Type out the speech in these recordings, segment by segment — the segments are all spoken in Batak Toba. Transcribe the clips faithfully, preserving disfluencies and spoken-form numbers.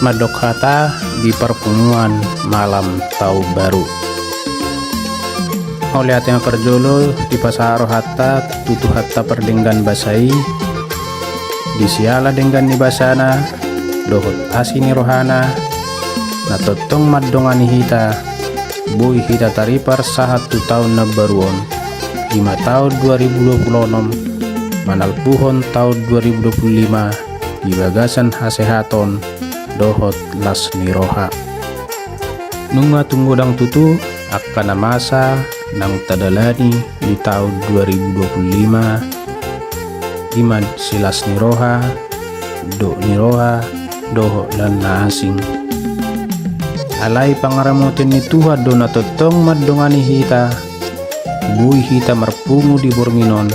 mandok hata di parpunguan malam taon baru. Mauliate ma parjolo dipasahat rohanta tu Tuhanta pardenggan basa i, di siala denggan ni basana dohot asi ni rohana, na tongtong mandongani hita, boi hita taripar sahat tu taon na baru on, i ma taon dua ribu dua puluh onom, manalpuhon taon dua ribu dua puluh lima di bagasan hasehaton dohot las ni roha. Nunga tung godang tutu angka na masa naung tadalani di taon dua ribu dua puluh lima, i ma silas ni roha, dok ni roha, dohot lan na asing. Alai pangaramotion ni Tuhan do na tongtong mandongani hita, boi hita marpungu di borngin on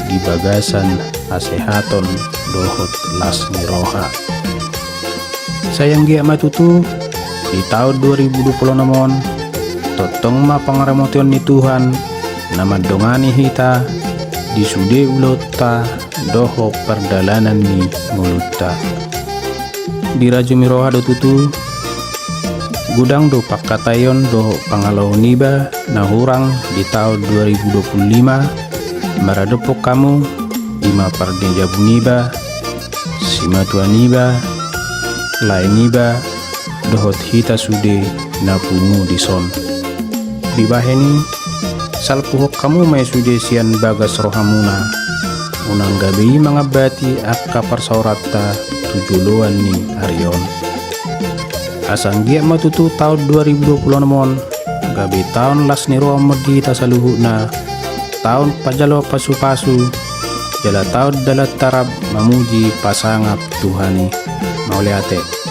di bagasan hasehaton dohot las ni roha. Sai anggiat ma tutu di taon dua ribu dua puluh onom on, tongtong ma pangaramotion ni Tuhan na mandongani hita di sude ulaonta dohot pardalanan ni ngolunta. Dirajumi roha do tutu, godang do pangkataion dohot pangalaho niba na hurang di taon dua ribu dua puluh lima maradophon hamu, i ma parjabu niba, simatua niba, lae niba, dohot hita sude na pungu dison. Dibahen i, salpuhon hamu ma i sude sian bagas rohamuna, unang gabe i mangambati angka parsaoranta tu joloan ni ari on. Asa anggiat ma tutu taon dua ribu dua puluh onom on gabe taon las ni roha ma di hita saluhutna, taon pajalo pasupasu, jala taon dalan tarap mamuji pasangap Tuhan i. Mauliate.